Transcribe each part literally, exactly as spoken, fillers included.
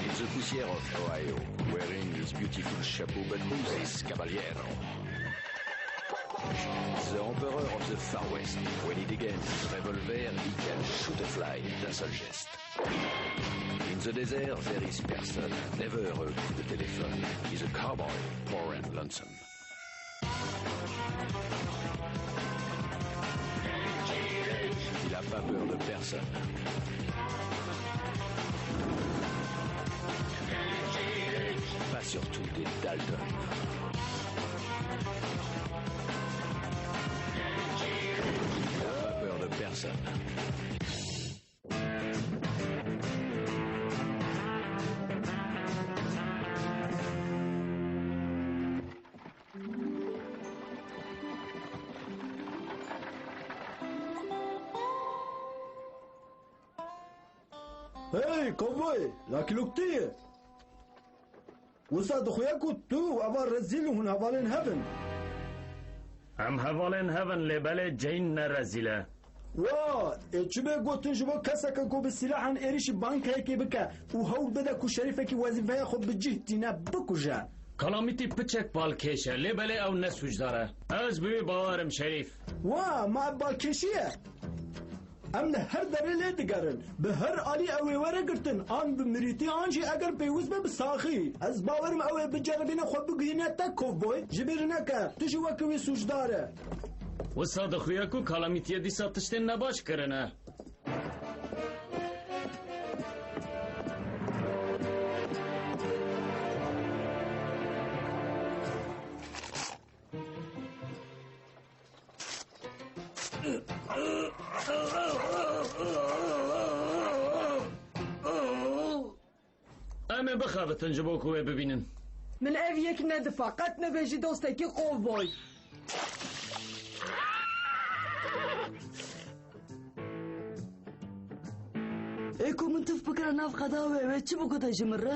In the poussière of Ohio, wearing his beautiful chapeau, but who's this caballero? The emperor of the Far West. When he degains his revolver, he can shoot a fly d'un seul geste. In the desert, there is person, never a coup de téléphone. He's a cowboy, poor and lonesome. Il a pas peur de personne. Pas surtout des Dalton. Il a pas peur de personne. Hey, kovboy, Lucky Luke tu yî? Wisa dixuya ku tu û eva rezîl û hûn hevalên hev in. Em hevalên hev in, lê belê Jane ne rezîl e. Wa, ê çi bê gotin ji bo keseke ku bi sîlahan êrîşî bankeyekê bike û hewl bide ku şerîfekî wezîfeya xwe bi cih tîne, bikuje? Kalamîtî piçek balkêş e, lê belê ew ne sûcdar e. Ez bi wî bawer im, Şerîf. Wa, ma ev balkêşî ye? Em li her derê lê digerin. Bi her alî ew ê were girtin, an bi mirîtî, an jî eger pêwist be bi saxî. Ez bawer im ew ê biceribîne xwe biguhîne te, kovboy. Ji bîr neke, tu jî weke wî sûcdar e. Wisa dixuye ku kalamîtiyê dîsa tiştên nebaş kirine. Em ê bixebitin ji bo ku wê bibînin. Min ev yek nedifa. Qet nebêjî dostekî kovboy. Ê ku min tif bikira nav qeda wê, wê çi bigota ji min re?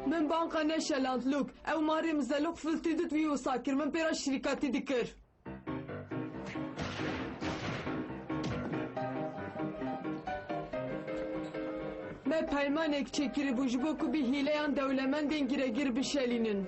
Min banka neşeland, Luke. Ew marê mizelok filtî dît, wî wisa kir. Min pê re şirîkatî dikir. Me peymanek çêkiribû ji bo ku bi hîleyan dewlemendên giregir bişelînin.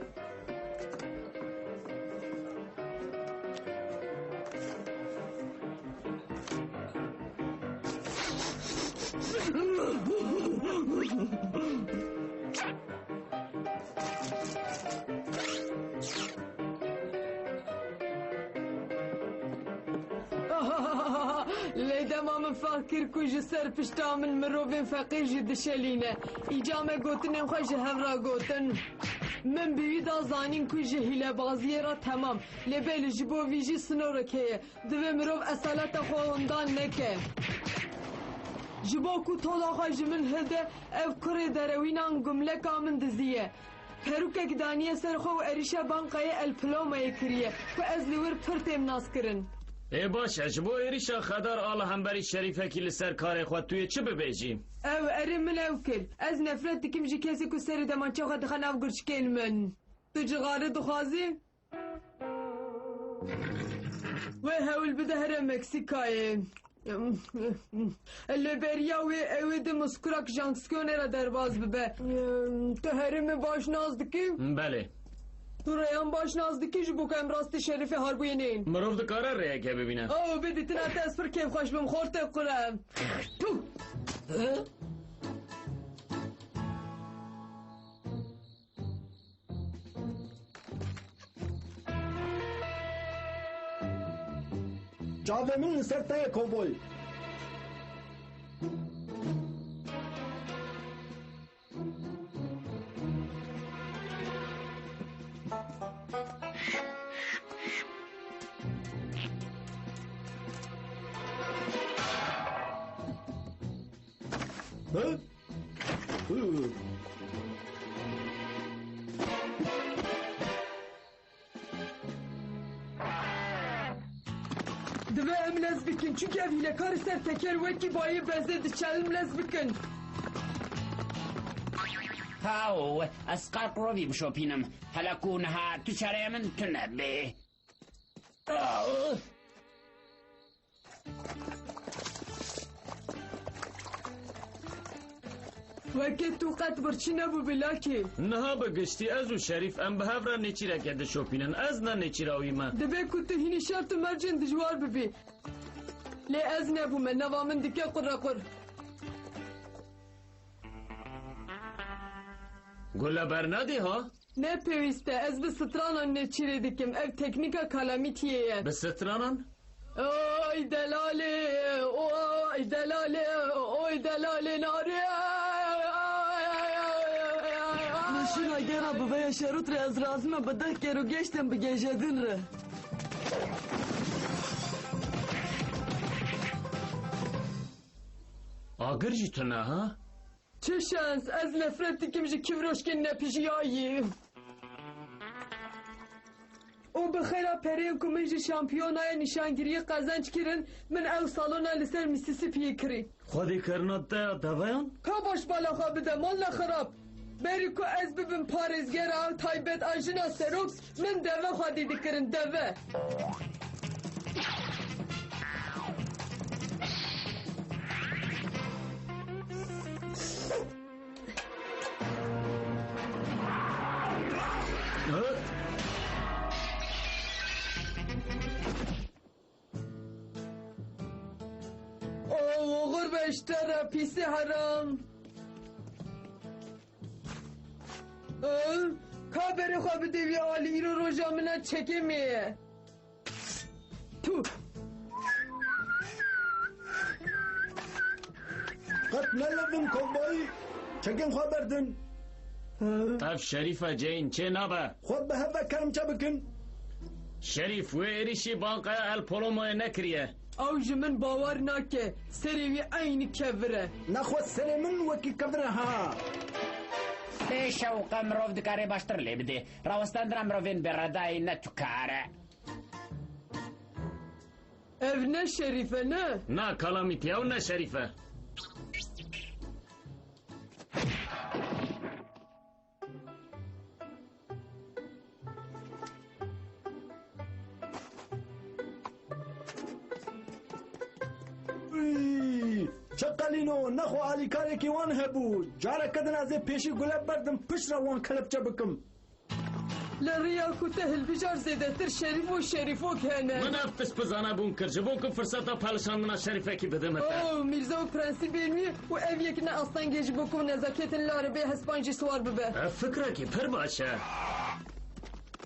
Lê dema min fehm kir ku ji ser pişta min mirovên feqîr jî dişelîne, îca me gotinên xwe ji hev re gotin. Min bi wî da zanîn ku ji hîlebaziyê re temam, lê belê ji bo vî jî sinorek heye. Divê mirov esaleta xwe windan neke. Ji bo ku tola xwe ji min hilde, ev kurê derewînan gumleka min diziye. Perûkek daniye ser xwe û êrîşa bankayê El Plomayê kiriye ku ez li wir pir têm naskirin. Ê baş e, ji bo êrîşa xedar a li hemberî şerîfekî li ser karê xwe tu yê çi bibêjî? Ew, erê min ew kir. Ez nefret dikim ji kesê ku serê demançeya xwe dixe nav gurçikên min. Tu cixare dixwazî? Wê hewl bide here Meksîkayê. Lê beriya wê ew ê di muskurak Jankskiyonê re derbas bibe. Tu herêmê baş nas dikî? Belê. Tu rêyan baş nas dikî ji bo ku em rastî şerîfê harbûyê neyên? Mirov dikare rêyeke bibîne. Oh, bidîtina te ez pir kêfxweş bim, xortê qure. Tû! Çavê min li ser te ye, kovboy. Hı? Hı. Divê em lez bikin, çunke ev hîlekarê ser teker wekî bayê bezê diçe, em lez bikin. Haw, ez qar rovî bişopînim. Hela ku niha tu çareya min tune bê. Ah! Weke tu qet birçî nebûbî lakî. Niha bi giştî ez û Şerîf em bi hev re nêçîreke dişopînin. Ez ne nêçîra wî me. Dibe ku tu hînî şert û mercên dijwar bibî. Lê ez nebûme, nava min dike qurequr. Gule bernadî ha? Ne pêwîst e, ez bi stranan nêçîrê dikim. Ev teknîka Kalamîtiyê ye. Bi stranan? Oy delalê, oy delalê, oy delalê narê. Min şûna gera bi veya şerût re ez razî me bi deh kêr û geştên bi gêje din re. Agir jî tune ha? Çi şans, ez nefret dikim ji kîvroşkên nepijiyayî. Û bi xêra pereyên ku min ji şampiyonaya nîşangiriyê qezenc kirin, min ew salona li ser Mississippi'yê kirî. Xwedî kirina te ya deveyan? Ka baş bala xwe bide, malla xerab. Berî ku ez bibim parêzgera taybet a jina serok, min deve xwedî dikirin, deve. O, oxir be ji te re, pîsê heram. Ee, ka berê xwe bidê wî alî, îro roja min e, çekê me ye. Tu. Qet nelivin kovboyî, çekên xwe berdin. Ev Şerîf e Jane, çê nabe. Xwe bi hev ve kerem çe bikin. Şerîf, wê êrîşî bankaya El Polomoyê nekiriye. Ew ji min bawer nake, serê wî eynî kevir e. Nexwe serê min wekî kevir e ha. Pê şewqe mirov dikare baştir lê bidê. Rawestandina mirovên bêredayî ne tu kar e. Ev ne Şerîf e, ne? Na, Kalamîtî, ew ne Şerîf e. Uy, çi qelîno, nexwe alîkarekî wan hebû. Careke din ez ê pêşî gule berdim, piştre wan kelepçe bikim. Li riya ku te hilbijar zêdetir Şerîf û Şerîfok hene. Min ev pispizane bûn kir, ji bo ku firseta pelişandina Şerîfekî bidime te. Oh, Mîrza û prensîbên wî û ev yek ne astengê ji bo ku nezaketên li erebeyê hespan jî siwar bibe. Ev fikrekî pir baş e.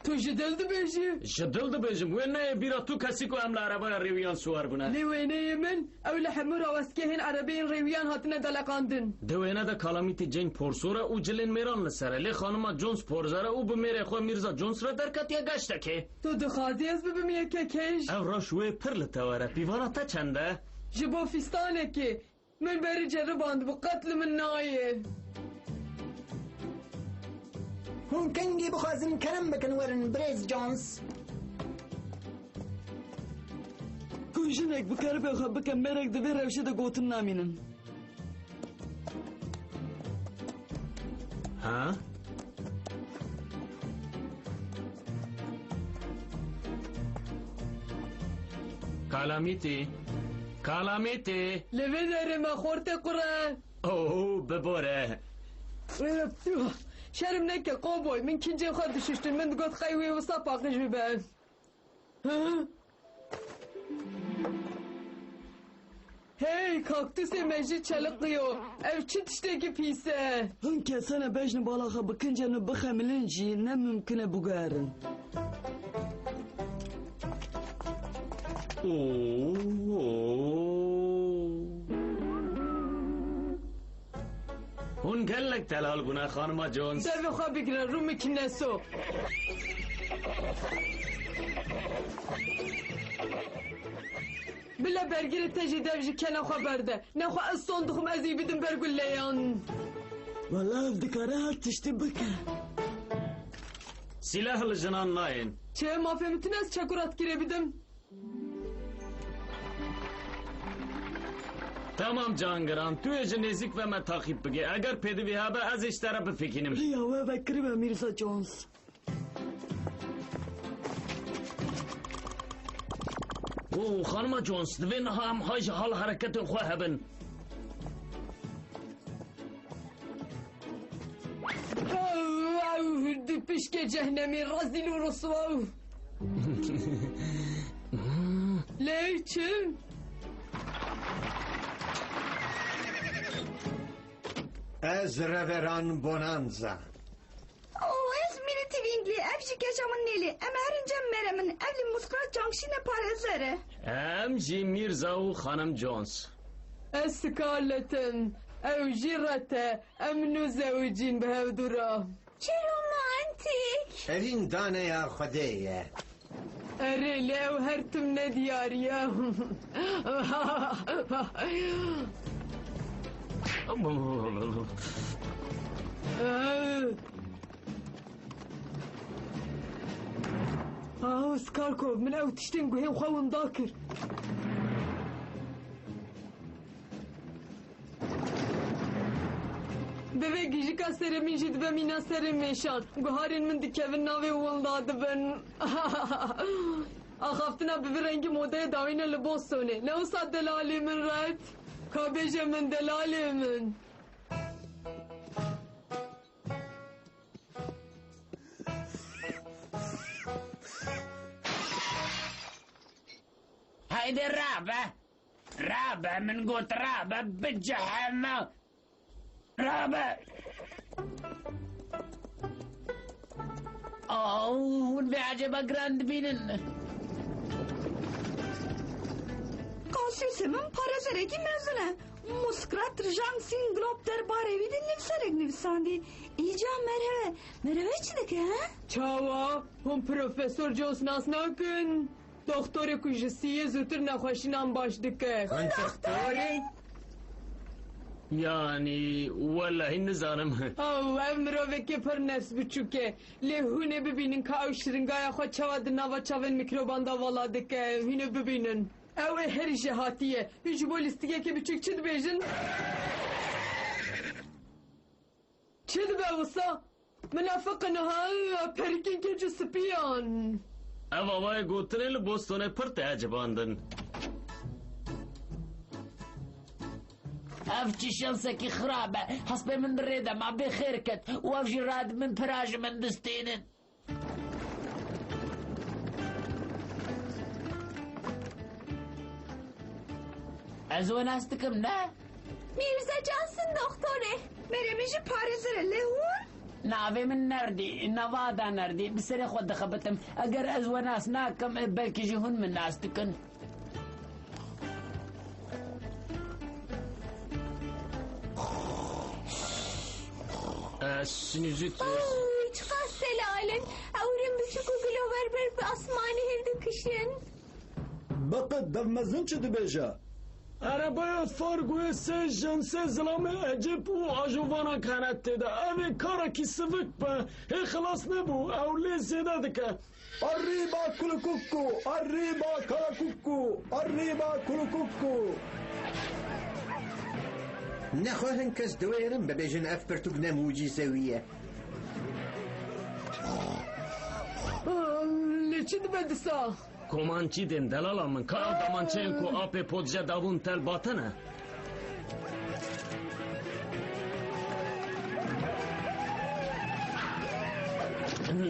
Tu ji dil dibêjî? Ji dil dibêjim. Wê neyê bîra tu kesî ku em li erebaya rêwiyan siwar bûne. Lê wêneyê min, ew li hemû rawestgehên erebeyên rêwiyan hatine deleqandin. Di wêne de Kalamîtî Jane porsor e û cilên mêran li ser e. Lê xanima Jones porzer e û bi mêrê xwe Mîrza Jones re derketiye geştekê. Tu dixwazî ez bibim yekek hêj? Ev reş wê pir li tewer e. Pîvana te çend e? Ji bo fîstanekê. Min berî ceribandibû, qet li min nayê. Hûn kengî bixwazin kerem bikin werin, birêz Jones. Ku jinek bi keribê xwe bike, mêrek di vê rewşê de gotin namînin. Ha? Kalamîtî. Kalamîtî. Li vê derê me xortê qure. Oo, bibore. Şerm neke, kovboy. Min kincên xwe dişuştin. Min digot qey wê wisa paqij bibe. Hı? Hey, kaktûsê me jî çeliqiyo. Ev çi tiştekî pîs e? Hin kesene bejn bala xwe bikincin û bixemilin jî ne mimkin e biguherin. Oo, oo. Hûn gelek delal bûne, xanima Jones. Devê xwe bigire, rûmikî neso. Bila bergirê te jî dev ji kena xwe berde. Nexwe ez son dixwim ez ê bidim ber guleyan. Wela ev dikare her tiştî bike. Sîleh li jinan nayên. Çi? Ma fehmitin ez çekurat kirê bidim? Tamam Cangiran, tu yê ji nêzîk ve me taqîb bike. Eger pêdivî hebe, ez ê ji te re bifikînim. Riya we vekiribe Mîrza Jones. Oo, Xanima Jones, divê niha em hay ji hal hereketên xwe hebin. Ew, ew, di pişkê cehnemî rezîl û riswa. Lê çi? Ez Reveran Bonanza. Oh, ez Milî Twinklî, ev jî keça min Nêlî. Em herin cem mere min. Ev li Muskrat Junction e parêzer e. Em jî Mîrza û Xanim Jones. Ez Scarlett im. Ew jî Rete. Em nû zewicîn bi hev dû re. Çi romantîk! Evîn daneya Xwedê ye. Erê, lê ew her tim nediyariye. Ah, Skarkov, min ew tiştên guhên xwe winda kir. Bi vê gîjika serê min jî dibe mîna serê mêşan. Guharên min dikevin navê û winda dibin. Axaftina bi vî rengî modeyê dawîne li Bostonê. Ne wisa delalê min Red? Ka bêje min delalê min. Haydi rabe. Rabe, min got rabe, biciheme. Rabe. Aw, hûn vê ecêba giran dibînin. Qasîsê min parêzerekî mezin e. Muskrat Rjang Singh Glob derbarê wî de nivîserek nivîsandî. Îca merheve. Merheve çi dike, he? Çawa? Hûn Profesor Jones nas nakin? Doxtorê ku ji sî yê zûtir nexweşînan baş dike. Hûn doxtor in? Yanî, welahî nizanim. Aw, ev mirovekê pir nefs biçûk e. Lê hûn ê bibînin ka ew şiringaya xwe çawa di nava çavên mîkroban de vala dike. Hûn ê bibînin. Ew ê herî jêhatî ye. Hûn ji bo lîstikekê biçûk çi dibêjin? Çi dibe wisa? Min efiqin ha, perikên keç û spiyan. Ev avayê gotinê li Bostonê pir tê ecibandin. Ev çi şensekî xirab e. Hespê min di rê de ma bê xêr ket û ev jî radibin pira ji min distînin. Ez we nas dikim, ne? Mîrza Johnson doxtor e. Merê min jî parêzer e, lê hûn? Navê min Nerdî, Nevada Nerdî. Bi serê xwe dixebitim. Eger ez we nas nakim, belkî jî hûn min nas dikin. Ez sinîzît. Oy, çiqas delal in. Ewrên biçûk û gilover ber bi asmanê hildikişin. Beqe dev mezin çi dibêje? Erebaya Fargoyê sê jin, sê zilamê ecêb û ajovana kene tê de. Ev ê karekî sivik be. Hê xilas nebû. Ew lê zêde dike. Arriba Kulukuku! Arriba Kalakuku! Arriba Kulukuku! Nexwe hin kes diwêrin bibêjin ev pirtûk ne mucîzewî ye. Lê çi dibe disa? Komançî tên delala min, ka ew damançeyên ku apê podje dabûn telbate ne?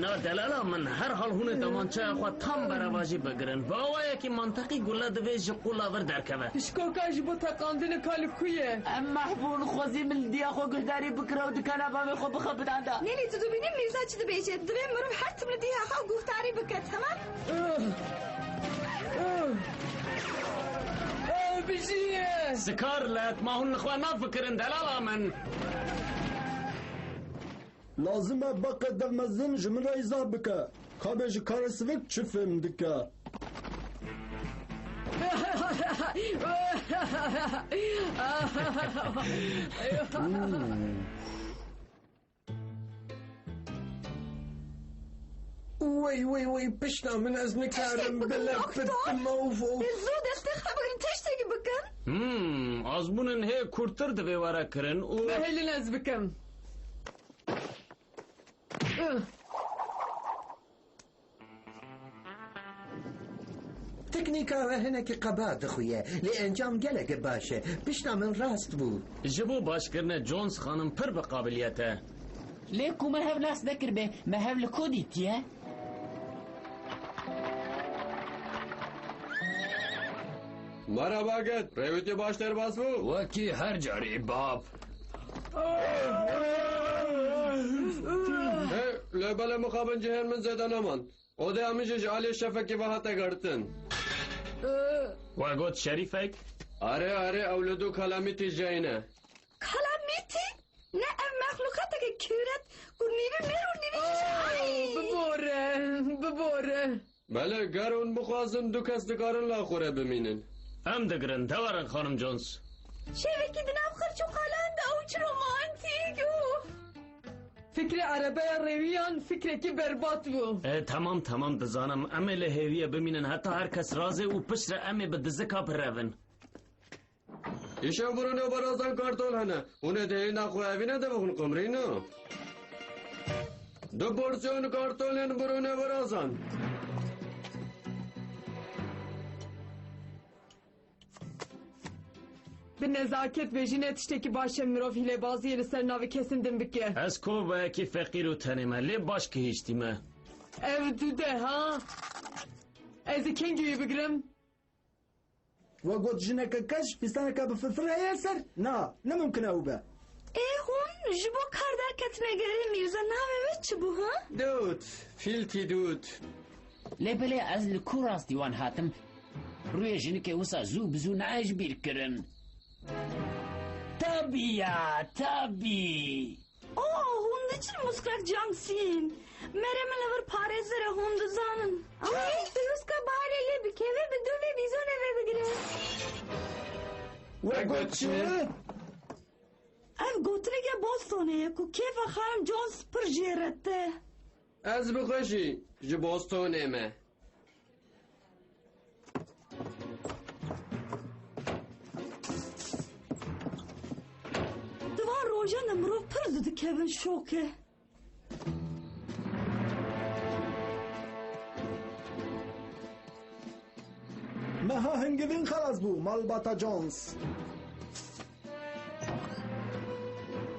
Na delala min, her hal hûn ê damançeya xwe tam berevajî bigirin. Bi awayekî mantiqî gule divê ji qûla vir derkeve. Pişkoka ji bo teqandinê ka li ku ye? Em mehv bûn, xwezî min li diya xwe guhdarî bikira û dikana bavê xwe bixebitanda. Nelî, tu dibînî Mîrza çi dibêje? Divê mirov her tim li diya xwe guhdarî bike, temam? Ih! Ih! Ih, bijiye! Scarlett, ma hûn li xwe nafikirin, delala min? Lazim e Beqê Devmezin ji min re îzah bike. Ka bê ji karê sivik çi fêm dike? Hmm. Wey, wey, wey, pişta min, ez nikarim. Tiştek bikin, bile doktor. Bitim, of, of. Zû destê xwe bigirin, tiştekî bikin. Hmm, azbûnên hê kurtir divê were kirin û... Bihêlin ez bikim. Teknîka we hinekî qeba dixuye, lê encam gelek baş e. Pişta min rast bû. Ji bo başkirine Jones xanim pir bi qabiliyet e. Lê ku me hev nas nekiribê, me hev li ku dîtiye? Merhaba Ged, rêwî te baş derbas bû? Wekî her carî bab. He, lê belê mixabin cihên min zêde nemand. Odaya min jî ji alî şefekî ve hate girtin. We got şerîfek? Are, are, ew li dû kalamîtî jeyne. Kalamîtî? Ne ev mexlûqateke kûret ku nîvî mêr û nîvî çiçek. Bibore, bibore. Belê, ger hûn bixwazin, du kes dikarin li xwe re bimînin. Em digirin, de werin, Xanim Jones. Şevekî di nav xirç û qalan de ew çi romantîk û. Fikrê erebeya rêwiyan fikrekî berbat bû. E, temam, temam, dizanim. Em ê li hêviye bimînin heta her kes razê û piştre em ê bi dizika birevin. Îşev birûnê berazan kartol hene. Hûn ê dihêlîna xwe evîne de bixwin qumrîno. Du porsîyon kartolên birûnê berazan. Bi nezaket bêjî ne tiştekî baş e mirov hîlebaziyê li ser navê kesên din bike. Ez kovboyekî feqîr û tenê me, lê baş gihîştî me. Ev dude ha? Ez ê kengî wî bigirim? We got jineke keş fîstaneke bi firfir heye ser? Na, ne mimkin e ew be. Ê hûn ji bo kar derketine gerê mîrza navê we çi bû ha? Dût, fîltî dût. Lê belê ez li ku rastî wan hatim? Rûyê jinikê wisa zû bi zû nayê ji bîr kirin. Tabî ya, tabî. Oh, hûn diçin Muskrak Jonesîn. Merê min li vir parêzer e, hûn dizanin. Ama pêwîst ka balê lê bikeve, bi dû vê bîzonê ve bigire. We got çi? Ev gotineke Bostonê ye ku kêfa Xanim Jones pir jê re te. Ez bi xwe jî ji Bostonê me. Di van rojan de mirov pir zû dikevin şoke. Meha hingivîn xelas bû, malbata Jones.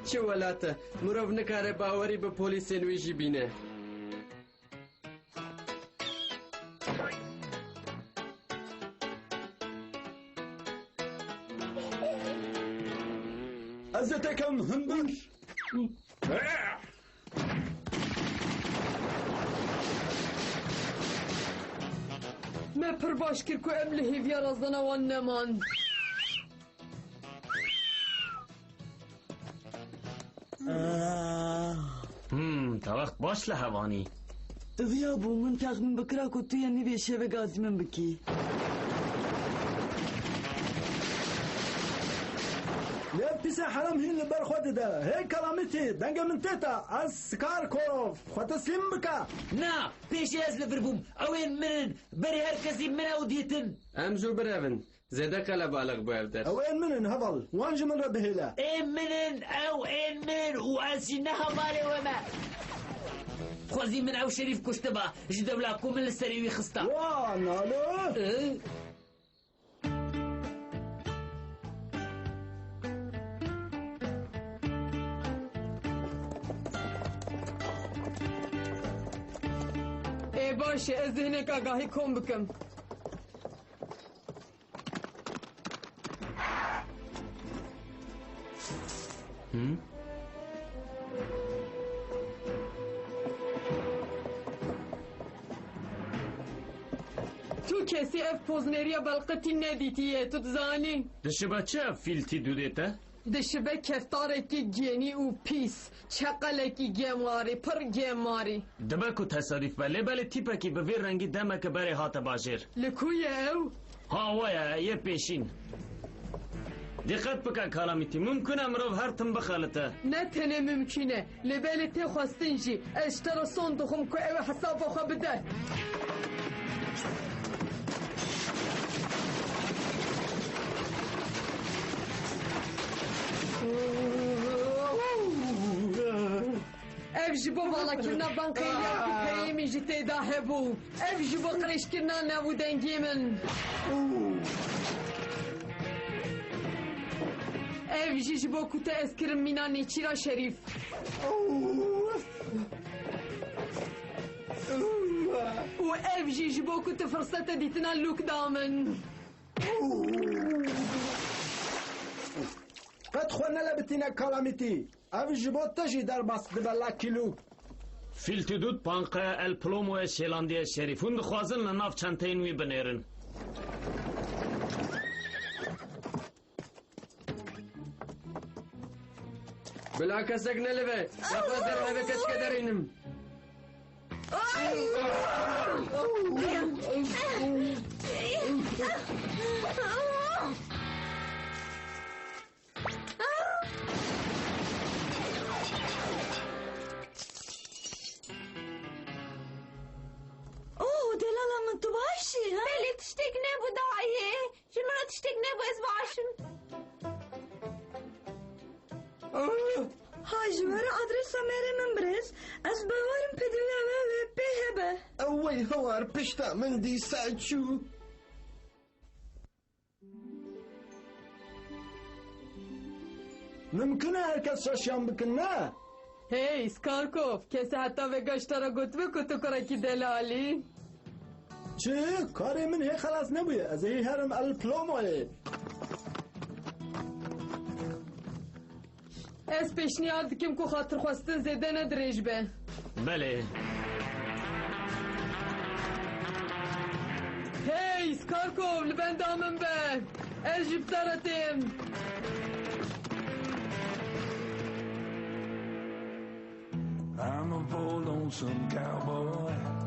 Çi welat e, mirov nikare bawerî bi polîsên wî jî bîne. Ez ê tekem hundir. Me pir baş kir ku em li hêviya razdana wan neman. Hmm, te wext baş li hev anî. Viya bû, min texmîn bikira ku tu yê nîvê şevê gazî min bikî. Lê pîsê herem hîn li ber xwe dide. Hey Kalamîtî, dengê min tê te. Ez Skarkorov. Xwe teslîm bike. Na, pêşî ez li vir bûm. Ew ên min in. Berê her kesî min ew dîtin. Em zû birevin. Zêde qelebalix bû ev der. Ew ên min in heval. Wan ji min re bihêle. Ên min in, ew ên min in û ez jî ne hevalê we me. Xwezî min ew şerîf kuştiba ji dewla ku min li serê wî xista. Wa nalo. Ê? Ê baş e, ez dê hinek agahî kom bikim. Hı? Tu kesî ev pozneriya belqetî nedîtiye, tu dizanî? Dişibe çi ev fîltî dûdê te? Dişibe keftarekî genî û pîs. Çeqelekî gemarî, pir gemarî. Dibe ku tesadîf be, lê belê tîpekî bi vî rengî demeke berê hate bajêr. Li ku ye ew? Ha, we ye, yê pêşîn. Dîqet bike, Kalamîtî, mimkun e mirov her tim bixelite. Ne tenê mimkun e, lê belê tê xwestin jî. Ez ji te re son dixwim ku ew ê hesaba xwe bide. Ev ji bo valakirina bankeyê ya ku peyê min jî tê de hebû. Ev ji bo qirêjkirina nav û dengê min. Ev jî ji bo ku te ez kirim mîna nêçîra Şerîf. Û ev jî ji bo ku tu firsete dîtina Luke da min. Qet xwe nelebitîne, Kalamîtî. Ev ji bo te jî derbas dibe, Lucky Luke. Fîltî dût panqeya El Plomoyê şêlandiye, Şerîf. Hûn dixwazin li nav çenteyên wî binêrin. Bila kesek nelive. Daxwaza reheveke dike derînim. Oh, delala min, tu baş î, ha? Belê, tiştek nebû dayê. Ji min re tiştek nebû, ez baş im. Ha, ji we re adresa mêrê min birêz. Ez bawerim pêdiviya we wê pê hebe. Ew wey hewar pişta min dîsa çû. Mimkun e her kes şaşiyan bikin, ne? Hey, Skarkov, kesê heta vêga ji te re gotibe ku tu kurekî delal î? Çi? Karê min hê xelas nebûye. Ez ê hî herim El Plomoyê. Ez pêşniyar dikim ku xatirxwestin zêde ne dirêj be. Belê. Hey, Skarkov, li benda min be. Ez ji bi te re têm. I'm a poor lonesome cowboy.